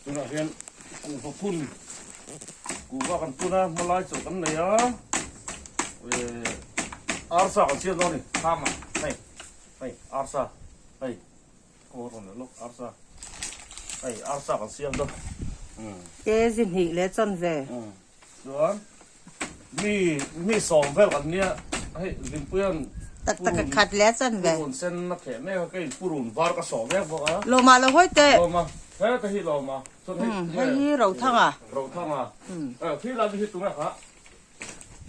Tunah hian kuhva phun kuhva kan phun a hmalai chaw kan nei a arsa kan siam dawn a ni thlam ah hei hei arsa hei kaw rawn leh lawk arsa hei arsa kan siam dawn. Kg hnih leh chanve. Chuan mi mi sawm vel kan nia hei Hlimpuia'n Tak tak a khat leh a chan ve. Purun sen a kheh mek a keiin purun var ka sawh mek bawk a. Lawma lo hawi teh. Lawma heta hi Lawma chuan hei Hei hi Rothanga. Rothanga khi lai hi tunge kha.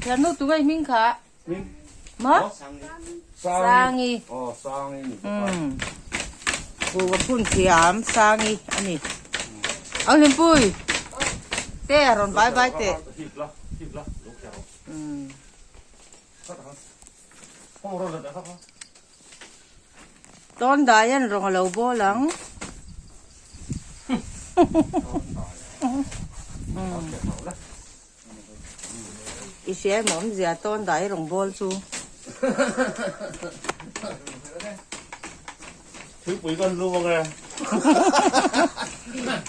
Thiannu tunge i hming kha. Hming. Maw? Sangi. Aw Sangi ni bawk a. Kuhva phun thiam Sangi a ni. Ang Hlimpui te rawn vai vai teh. Tawn dai an rawng a lo bawl ang. I hria emaw awmzia tawn dai rawng bawl chu. Thingpui kan lu ang e.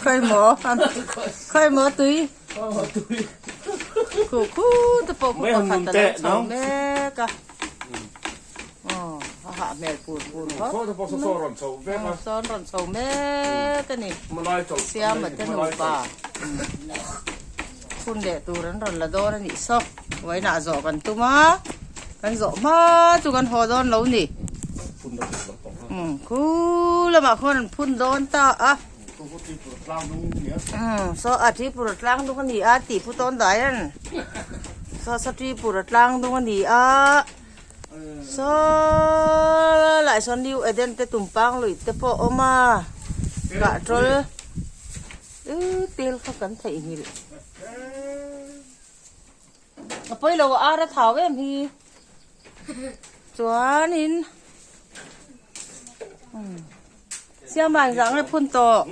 Khawi maw? Khawi maw tui? Khawi maw tui? Khu khu te pawh khu pakhat a lo chho mek a. Aw, a hah hmel pur pur khawp. Saw te pawh saw saw rawn chho vek a. Saw an rawn chho mek a ni. Siama te nupa. Phun leh tur an rawn la dawn a nih saw. Vawiinah zawh kan tum a, kan zawh hma chu kan haw dawn lo ni. Umm khu lamah khuan an phun dawn ta a. Umm saw a Tripura tlang dung a ni a tih pu tawn dai an. Saw saw Tripura tlang dung a ni a. Saw lai sawn New Eden te tumpang lui te pawh a awm a. Kahṭawl ih tel kha kan theihnghilh. A pawi lo ar a thau em hi chuanin siama engzah nge phun tawh.